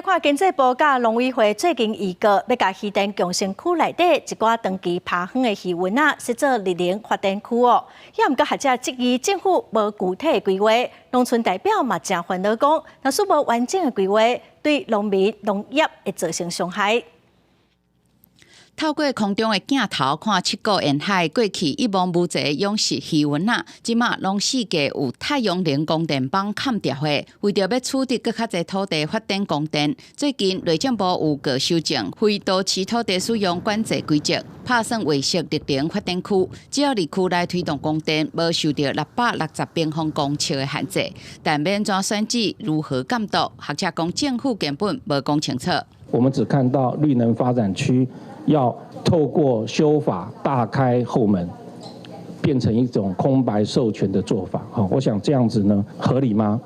來看經濟部佮農委會最近預告，欲共漁電共生區內底一寡長期拋荒的漁塭仔，設做綠能發電區哦。也毋過學者質疑政府無具體的規劃，農村代表嘛誠煩惱講，若是無完整的規劃，對農民農業會造成傷害。透過空中的鏡頭看七股沿海過去一望無際養殖漁塭仔，這馬攏四界有太陽能光電板崁著的。為著欲取得閣較濟土地發展光電，最近內政部有閣修正非都市土地使用管制規則，拍算劃設綠能發電區，只要佇區內推動光電，無受著660平方公尺的限制。但欲按怎選址，如何監督？學者講政府根本無講清楚。我們只看到綠能發展區要透過修法大開後門，變成一種空白授權的做法。我想這樣子呢，合理嗎？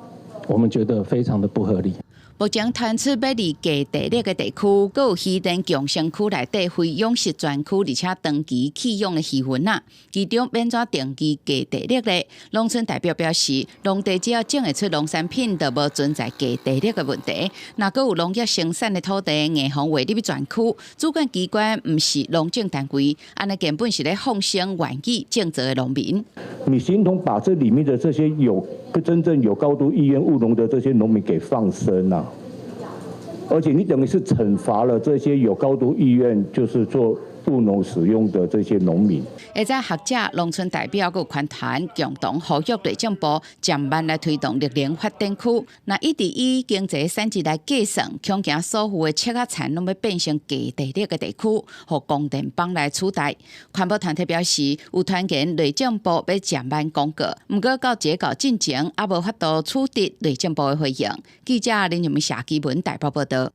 我們覺得非常的不合理。目前傳出欲佇低地力的地區，閣有漁電共生區內底非養殖專區，而且長期棄養的漁塭仔，其中欲按怎定義低地力咧？農村代表表示，農地只要種會出農產品，就無存在低地力的問題。若閣有農業生產的土地硬予劃入去專區，主管機關毋是農政單位，按呢根本是咧放生願意種植的農民。你形同把這裡面的這些有真正有高度意願務農的這些農民給放生啦，而且你等於是懲罰了這些有高度意願就是做務農使用的這些農民。會在學者、農村代表閣團團共同呼籲內政部漸慢來推動綠能發電區。若一直以經濟產值來計算，恐驚所有的尺仔田攏欲變成低地力的地區，予光電板來取代。環保團體表示，有傳言內政部欲漸慢公告，毋過到截稿進前，猶無法度取得內政部的回應。記者林玉梅、謝基文台北報道。